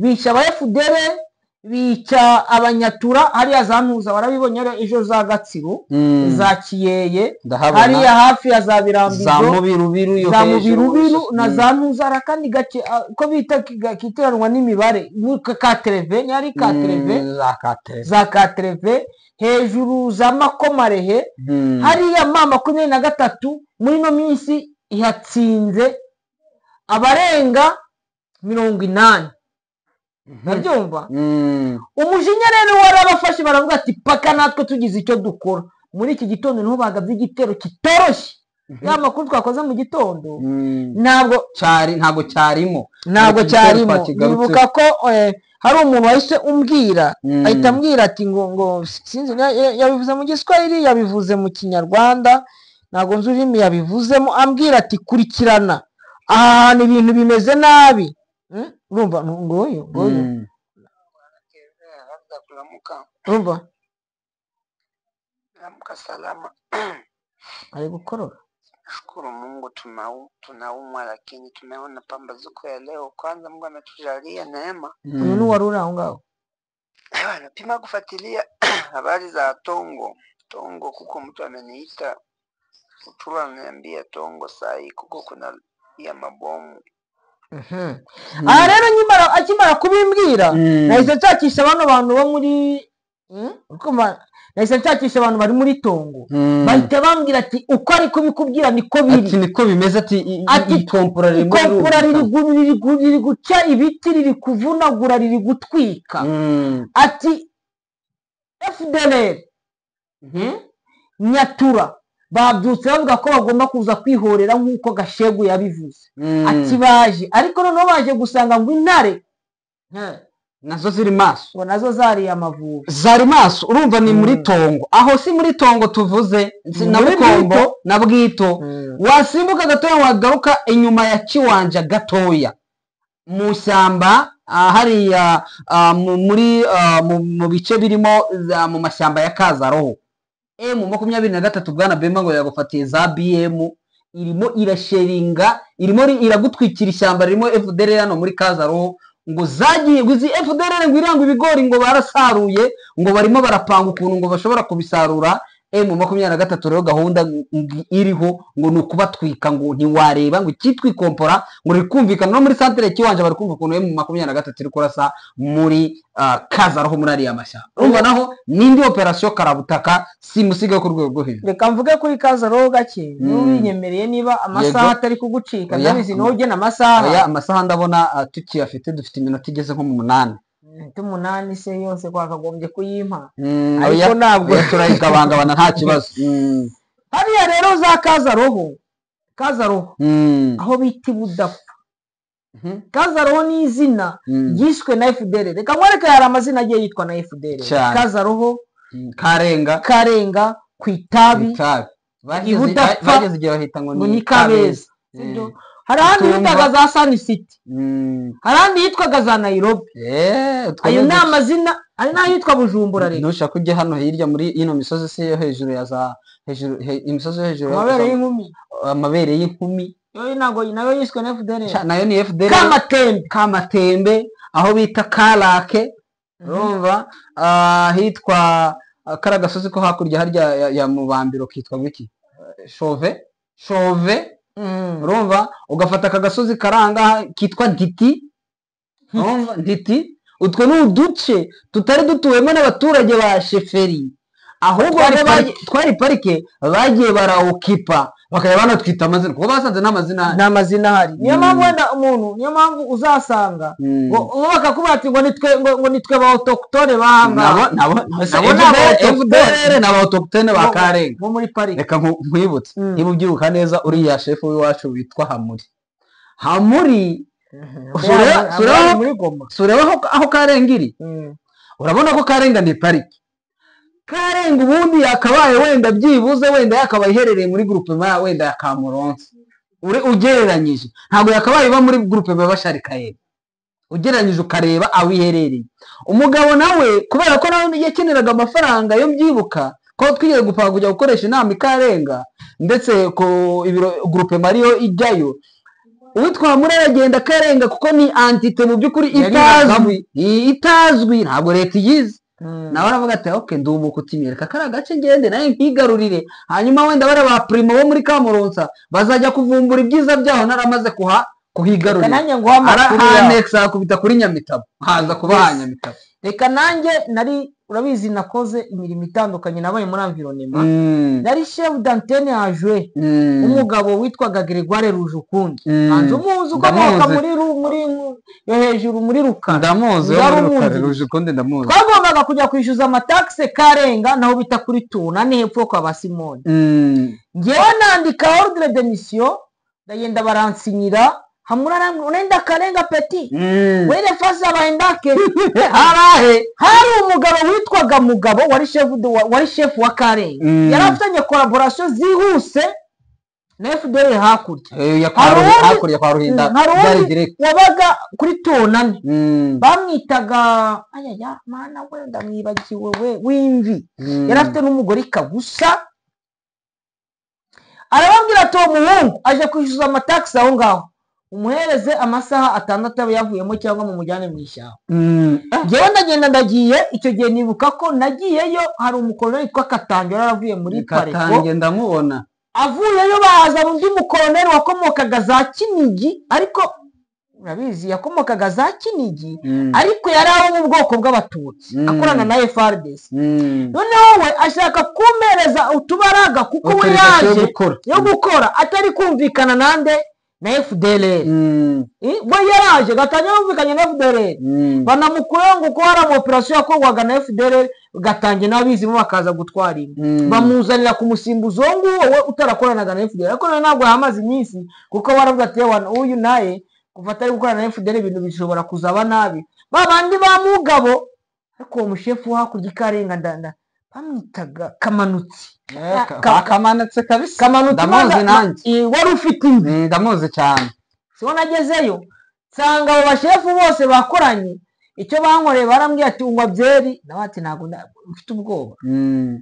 bisha aba FDL. Bica Abanyatura hariya za Ntuza, warabibonye hariya ejo za Gatsibo, za Kiyeye, Ndahabona. hariya hafi ya za Birambizo, za Mubirubiru yo za hejuru. Mubirubiru na za Ntuza. Hari akandi gace ko bita kitiranwa n'imibare, Katereve, ni ari Katereve, Za Katereve. Za Katereve hejuru, za Makomarehe hariya. M23 muri ino minsi ihatsinze abarenga 80, urabyumva? Umujinya rero warabafashe, baravuga ati paka natwe tugize icyo dukora. Muri iki gitondo niho bagabye igitero kitoroshye. Ya makuru twakoze mu gitondo ntabwo Cyari, ntabwo cyarimo. Ntabwo Ariko igitero cyarimo. twakigarutseho. Nibuka ko hari umuntu wahise umbwira, ahita ambwira ati ngo sinzi, yabivuze mu Giswahili, yabivuze mu Kinyarwanda, ntabwo nzi ururimi yabivuzemo, ambwira ati kurikirana aha hantu ibintu bimeze nabi. Urumva nguyu nguyu. Labda kulamuka. Urumva? Amka salama. Ari gukorora. Nashukuru Mungu tunaumwa, lakini tumeona pambazuko ya leo. Kwanza Mungu ametujalia neema. Uyu ni uwari uri aho ngaho. Ewa, napima kufuatilia habari za Tongo. Tongo kuko mtu ameniita Utula, ananiambia Tongo saa hii kuko kuna ya mabomu. Aha rero akimara kubimbwira, nahise nshakisha bano bantu bo muri, urikumva? Nahise nshakisha abantu bari muri Tongo, bahita bambwira ati uko ari kubikubwira niko biri. Ati niko bimeze, ati Ati ikompora ririmo ikompora riri rirumvikana. riri guca ibiti, riri kuvunagura, riri gutwika. Ati FDLR, Nyatura babyutse bavuga ko bagomba kuza kwihorera nk'uko Gashegu yabivuze. Ati baje, ariko noneho baje gusanga ngo intare nazo ziri maso, ngo nazo zariye Amavubi. Zari maso. Urumva ni muri Tongo aho, si muri Tongo tuvuze, si na Muri Bukombo Bwito. Na Bwito. Wasimbuka gatoya, wagaruka inyuma ya Kiwanja gatoya mu shyamba, hariya muri mu bice birimo mu mashyamba ya Kazaroho, M23, bwana Bemba, ngo yagufatiye za BM, irimo irasheringa, irimo iragutwikira ishyamba ririmo FDLR hano muri Kazaroho. Ngo zagiye, ngo izi FDLR ngo irangwa ibigori ngo barasaruye, ngo barimo barapanga ukuntu ngo bashobora kubisarura. M23 rero gahunda iriho ngo ni ukubatwika, ngo ntiwareba ngo icyitwa ikompora ngo riri kumvikana no muri santere Kiwanja, bari kumva ukuntu M23 iri kurasa muri Kazaroho, muri ariya mashyamba. Urumva naho n'indi operasiyo karabutaka simusiga yo ku rwego rwo hejuru. Reka mvuge kuri Kazaroho gake niba ubinyemereye, niba amasaha Yego. atari kugucika. Oya. Ndabizi niwowe ugena amasaha. Oya, amasaha ndabona tukiyafite, dufite iminota igeze nko mu 8. Iminota 8 se yose twakagombye kuyimpa? Oya, Ariko ntabwo oya, turayigabangabana nta kibazo. Hariya rero za Kazaroho, Kazaroho aho bita Ibudapfa. Kazaroho ni izina ryiswe na FDL. Reka nkwereke, hari amazina agiye yitwa na FDL. Cyane. Kazaroho, Karenga, Karenga, ku Itabi, Itabi. Ibudapfa, Bageze igihe bahita ngo ngo ni ni Kabeza, sibyo? Hari ahandi Tumba. hitwaga za Sun City, hari ahandi hitwaga za Nairobi. Utwo Ayo ni ni uduce. amazina. Hari n'ahitwa Bujumbura rero. Ntushaka ujye hano hirya muri ino misozi se yo hejuru ya za hejuru imisozi yo hejuru Amabere ya y'Inkumi. Amabere y'Inkumi. Yo ntabwo nayo yiswe na FDL? Nayo ni FDL. Kamatembe. Kamatembe, aho bita Karake, urumva ahitwa kariya gasozi ko hakurya harya ya Mubambiro kitwa gwiki? Shove, Shove. Urumva ugafata aka gasozi karanga kitwa Ntiti, urumva Ntiti. Utwo ni uduce tutari dutuwemo n'abaturage ba chefferie, ahubwo Twari bamwe parike. Twari parike, bagiye barawukipa bakajya banatwita amazina kuko basanze nta mazina ahari. Nta mazina ahari, niyo mpamvu wenda umuntu, niyo mpamvu uzasanga ngo ngo bakakubwira ati ngo nitwe ngo nitwe ba autochtone bahangaha. Nabo Nabo ni aba autochtone. FDLR ni aba autochtone ba Karenga bo muri parike. Reka nkwibutse, niba ubyibuka neza, uriya shefu w'iwacu witwa Hamuri, Hamuri Muri Goma. Sureba aho Karenga iri. Urabona ko Karenga ni pariki. Karenga ubundi yakabaye wenda byibuze wenda yakabaye iherereye muri groupement wenda ya Kamuronsi. Ugereranyije ntabwo yakabaye iba muri groupement Basharikayeri, ugereranyije ukareba aho iherereye. Umugabo nawe kubera ko nawe yakeneraga amafaranga, yo mbyibuka ko twigeze gupanga kujya gukoresha inama i Karenga, ndetse ku ibiro groupement ariyo ijyayo. Uwitwa Hamura aragenda akarenga kuko ni entité mu by'ukuri itazwi, ntabwo leta iyizi. Nawe aravuga ati ok, ndi umukutimye, reka kariya gace ngende nawe nkigarurire, hanyuma wenda bariya ba primo bo muri Kamuronsa bazajya kuvumbura ibyiza byaho naramaze kuhigarurira. Nanjye nguha amakuru yaho. Arahanexa akubita kuri Nyamitabo, haza kuba ha Nyamitabo. Reka nanjye nari, urabizi, nakoze imirimo itandukanye, nabaye muri environnement, nari chef d'antenne adjoint umugabo witwaga Gregoire Rujukundi. Manzi umuzi, ukomoka Ndamuzi. muri yo hejuru muri Rukara. Ndamuzi wo Yari muri Rukara. umwungirije. Rujukundi ndamuzi. Twagombaga kujya kwishyuza amataxe Karenga, naho bita kuri Tuna, ni hepfo kwa ba Simoni. Ngewe nandika ordre de mission, ndagenda baransinyira. Hamura arambwira, unaenda Karenga petit, wele fasi abaendake. Harahe? Hari umugabo witwaga Mugabo, wari chef wa Karenga. Yari afitanye collaboration zihuse na FDL hakurya. Ya kwa Hari hakurya kwa Ruhinda. Hari Byari uwundi direct. wabaga kuri Tonane, bamwitaga, ayaya mana we, ndamwibagiwe, we w'imvi. Yari afite n'umugore Kagusa. Arababwira ati uwo muhungu aje kwishyuza amataxi aho ngaho, umuhereze amasaha 6 abe yavuyemo cyangwa mumujyane mu ishyamba. Njyewe ndagenda, ndagiye. Icyo gihe nibuka ko nagiyeyo, hari umukoloneli witwa Katange yari yaravuye muri Pareko. Katange ndamubona. Avuyeyo bazana undi mukoloneli wakomokaga za Kinigi, ariko urabizi yakomokaga za Kinigi, ariko yari abo mu bwoko bw'Abatutsi, akorana na FARDC. Noneho we ashaka kumpereza utubaraga kuko we Autorisation yo yaje gukora. yo gukora, atari kumvikana nande, na FDLR. We yaraje gatangira yumvikanye na FDLR, banamukuraho ngo kuko hari ama operation yakorwaga na FDLR, gatangiye n'abizimo bakaza gutwara inda. Bamuzanira kumusimbuza uwo nguwo we utarakoranaga na FDLR, ariko nawe ntabwo yahamaze iminsi, kuko baravuga ati "Ewana, uyu naye kuva atari gukorana na FDLR ibintu bishobora kuzaba nabi." Ba bandi ba Mugabo, ariko uwo mushefu wo hakurya i Karenga ndanda bamwitaga Kamanutsi. Kamanutse kabisa. Kamanutsi. Ndamuzi nanjye. Wari ufite imvi. Ndamuzi cyane. Siho nagezeyo nsanga abo bashefu bose bakoranye. Icyo bankoreye, barambwiye ati unywa byeri, nawe ati ntabwo mfite ubwoba.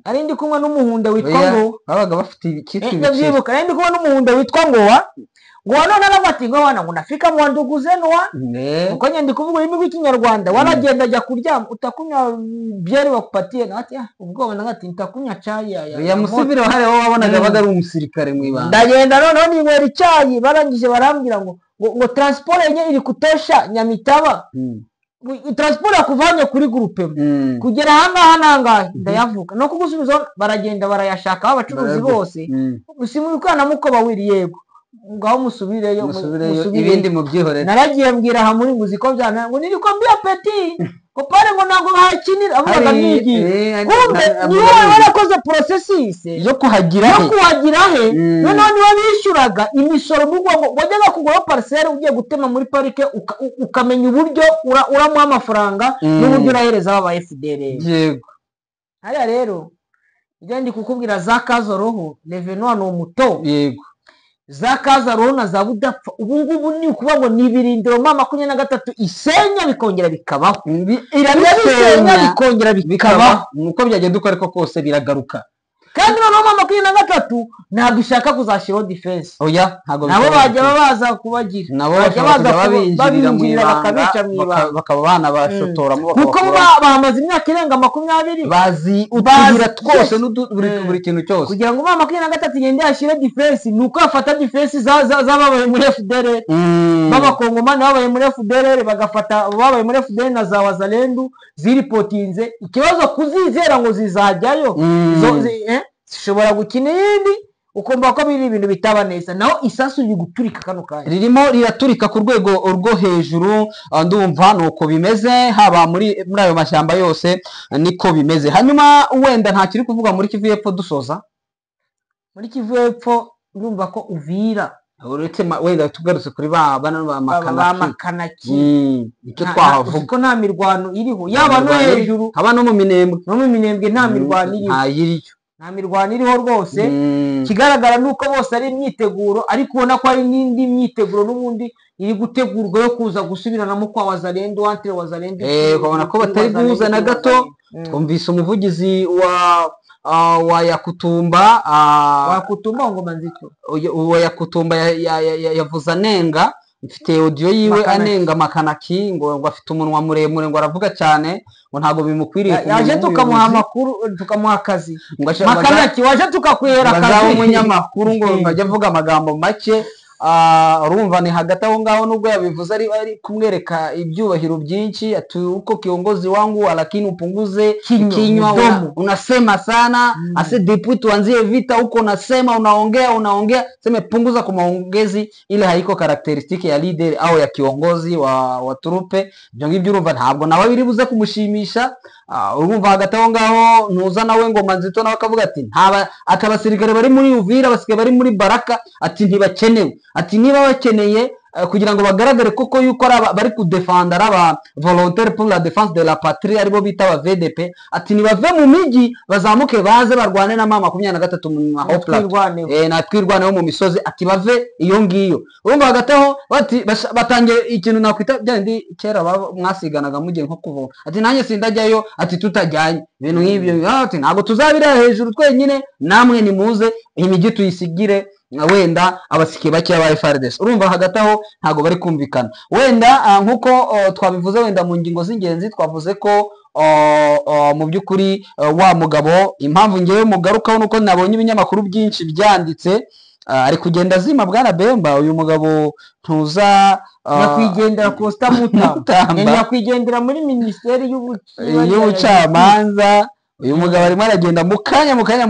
Nari ndi kumwe n'umuhunda witwa Oya, ngo babaga bafite icyitwa ibiceri. Ndabyibuka, nari ndi kumwe n'umuhunda witwa Ngowa. Ngowa none aravuga ati ngo wana ngo nafika mu ndugu zenu wa uko nyine ndi kuvuga ururimi rw'Ikinyarwanda, waragenda ajya kuryama, utakunywa byeri bakupatie, nawe ati ah, ubwoba, nawe ati ntakunywa chai ya Ya moto." musivile wahariya wowe wabonaga abaga ari umusirikare mu ibanga. Ndagenda noneho ninywera icyayi, barangije barambwira ngo transport yenye iri kutosha Nyamitaba. Transport yakuvanye kuri groupement kugera ahangaha nangahe, ndayavuga no kugusubizaho, baragenda barayashaka abacuruzi Barayaguha. bose. Simukana muko bawiri, yego ngaho musubireyo. Musubireyo. Musubireyo. Ibindi mubyihorere. Naragiye mbwira hamuri ngo uzi ko byana ngo nilikwambia petit ngo pale ngo ntabwo bahakinira, avugaga nigiye. Kumbe ni wowe warakoze processus yo kuhagira yo he. kuhagira he. Noneho niwe bishyuraga imisoro, n'ubwo ngo wajyaga kugura parcelle ugiye gutema muri parike, ukamenya uburyo uramuha amafaranga n'uburyo urahereza aba FDLR. Hariya rero ibyo ndi kukubwira, za kaza roho Revenant ni umuto. Za kaza roho na za Budapfa ubu ngubu ni ukuvuga ngo ni ibirindiro M23 isenya bikongera bikabaho, irabisenya. Irabisenya. Bikongera bikabaho. Bikabaho uko byagenda uko ariko kose biragaruka. Kandi noneho M23 ntabwo ishaka kuzashyiraho defense. Oya, ntabwo Nabo bishobora. bajya baza kubagira, Nabo bajya bashobora baza kujya babinjirira mu babinjirira ibanga, bakabica mu ibanga. Bakaba banabashotoramo, Kuko bakabakuramo. Bamaze imyaka irenga 20. Bazi utuyira twose Yes. buri kintu cyose. Kugira ngo M23 igende yashyire defense, ni uko bafata defense z'ababaye muri FDLR, b'abakongomani babaye muri FDLR, bagafata babaye muri FDLR na za Wazalendu ziripotinze. Ikibazo kuzizera ngo zizajyayo. Zishobora gukina iyindi, ukumva ko biri ibintu bitaba neza, naho isasu riri guturika kano kanya. Ririmo riraturika ku rwego rwo hejuru. Ndumva nuko bimeze, haba muri ayo mashyamba yose niko bimeze. Hanyuma wenda nta kiri kuvuga muri Kivu y'Epfo dusoza? Muri Kivu y'Epfo ndumva ko Uvira Uretse wenda tugarutse kuri ba bano ba ba Makanaki. Makanaki. Icyo twahavuga Ko nta mirwano iriho, yaba no hejuru haba no mu Minembwe. No mu Minembwe nta mirwano iriho. Ntayiriyo. Nta mirwano iriho rwose. Ikigaragara ni uko bose ari imyiteguro, ariko ubona ko hari n'indi myiteguro n'ubundi iri gutegurwa yo kuza gusubiranamo kwa Wazalendo, entre Wazalendo. Ukabona ko batari guhuza na gato. Twumvise umuvugizi wa wa Yakutumba, Wakutumba Ngoma Nzito, uwo Yakutumba yavuze anenga, mfite audio yiwe. Makanaki. Anenga Makanaki ngo afite umunwa muremure, ngo aravuga cyane, ngo ntabwo bimukwiriye ku Yaje muntu tukamuha w'umuyobozi. amakuru, tukamuha akazi. Ngo Makanaki, waje tukakwihera ngo azaba akazi. umunyamakuru, ngo ajye avuga amagambo make. Urumva ni hagati aho ngaho, nubwo yabivuze ari kumwereka ibyubahiro byinshi, ati uko kiongozi wangu, lakini upunguze Kinywa, kinywa, mdomo. Unasema sana ase depuis tuanzie vita huko unasema, unaongea, unaongea, seme punguza kwa maongezi, ile haiko caractéristique ya leader au ya kiongozi wa troupe. Ibyo ngibyo urumva ntabwo nawe biri buze kumushimisha. Urumva hagati aho ngaho ntuza nawe Ngoma Nzito nawe akavuga ati ntaba ati abasirikare bari muri Uvira, abasirikare bari muri Baraka, ati ntibakenewe, ati niba bakeneye kugira ngo bagaragare koko yuko ari bari kudefanda, ari aba volontaire pour la défense de la patrie, aribo bita aba VDP, ati nibave mu mijyi bazamuke baze barwane na M23 mu ma haut plateau. Twirwaneho. Na Twirwaneho mu misozi, ati bave iyo ngiyo. Urumva hagati aho bati batangiye ikintu nakwita bya bindi kera mwasiganaga mugiye nko kuvoma, ati nanjye sindajyayo, ati tutajyanye, ibintu nk'ibyo. Ati ntabwo tuzabira hejuru twenyine, namwe nimuze imijyi tuyisigire na wenda abasike bakeya ba FARDC. Urumva hagati aho ntabwo bari kumvikana. Wenda nk'uko twabivuze, wenda mu ngingo z'ingenzi twavuze ko mu by'ukuri wa mugabo, impamvu ngewe mugarukaho nuko nabonye ibinyamakuru byinshi byanditse, ari kugenda azima. Bwana Bemba, uyu mugabo ntuza Nyakwigendera Costa Mutamba. Mutamba. Nyakwigendera muri minisiteri y'ubucamanza. Uyu mugabo arimo aragenda mu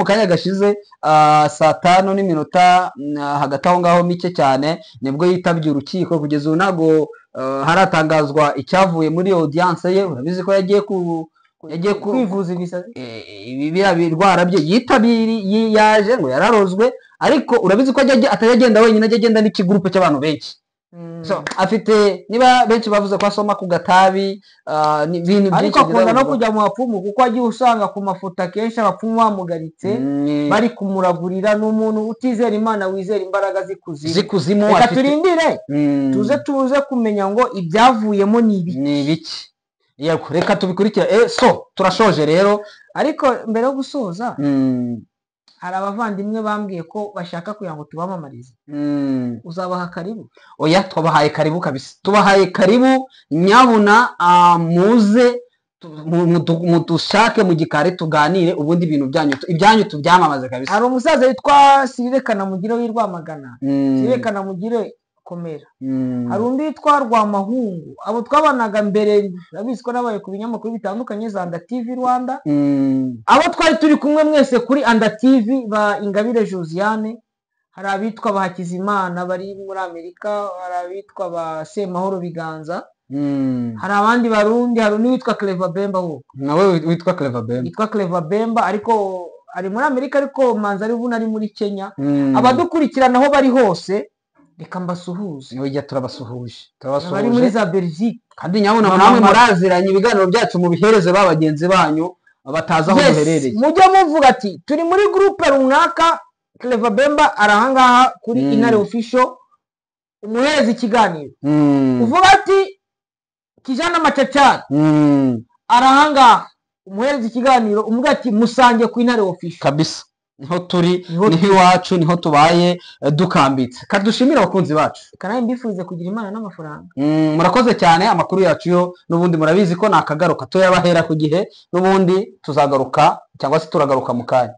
kanya gashize, saa tanu n'iminota hagati aho ngaho mike cyane nibwo yitabye urukiko. Kugeza ubu ntabwo haratangazwa icyavuye muri audience ye. Urabizi ko yagiye ku kwivuza ibisazi. Ibi biriya birwara bye yitabiriye, yaje ngo yararozwe, ariko urabizi ko atajya agenda wenyine, ajya agenda n'ikigurupe cy'abantu benshi. So, afite niba benshi bavuze ko asoma ku gatabi, ni ibintu byinshi. Ariko akunda no biza. kujya mu bapfumu, kuko agiye usanga ku mafoto akenshi abapfumu bamugaritse bari kumuragurira. Ni umuntu utizera Imana, wizera imbaraga z'ikuzimu. Z'ikuzimu. Reka Afite turindire, tuze kumenya ngo ibyavuyemo ni ibi. Ni ibiki. Yego, reka tubikurikire. So turashoje rero. Ariko mbere yo gusoza, hari abavandimwe bambwiye ko bashaka kugira ngo tubamamarize. Uzabaha karibu? Oya, twabahaye karibu kabisa, tubahaye karibu. Nyabuna muze mudushake mu gikari tuganire, ubundi ibintu byanyu ibyanyu tubyamamaze kabisa. Hari umusaza witwa Sirire Kanamugire w'i Rwamagana. Sirire Kanamugire, komera. Hari undi witwa Rwamahungu, abo twabanaga mbere, urabizi ko nabaye ku binyamakuru bitandukanye za Anda TV Rwanda. Abo twari turi kumwe mwese kuri Anda TV, ba Ingabire Josiane, hari abitwa ba Hakizimana bari muri Amerika, hari abitwa ba Semahoro Biganza, hari abandi Barundi, hari undi witwa Clever Bemba wo Nawe witwa Clever Bemba. Witwa Clever Bemba, ariko ari muri Amerika, ariko manza ari buno ari muri Kenya. Abadukurikirana aho bari hose, reka mbasuhuze. Oya, turabasuhuje. Bari muri Turabasuhuje. za Belgique. Kandi nyabuna Mama namwe Mama. muraziranye, ibiganiro byacu mubihereze ba bagenzi banyu batazi aho Yes, muherereye. mujye muvuga ati turi muri groupe runaka, Clever Bemba ari ahangaha kuri Intare Official, umuhereza ikiganiro. Uvuga ati Kijana Machachari ari ahangaha, umuhereza ikiganiro, umuvuga ati musange ku Intare Official. Kabisa, niho turi. Niho. Niho iwacu, niho tubaye dukambitse. Kadushimire abakunzi bacu. Kandi mbifurize kugira Imana n'amafaranga. Murakoze cyane. Amakuru yacu yo n'ubundi murabizi ko nakagaruka, tuyabahera ku gihe. N'ubundi tuzagaruka cyangwa se turagaruka mu kanya.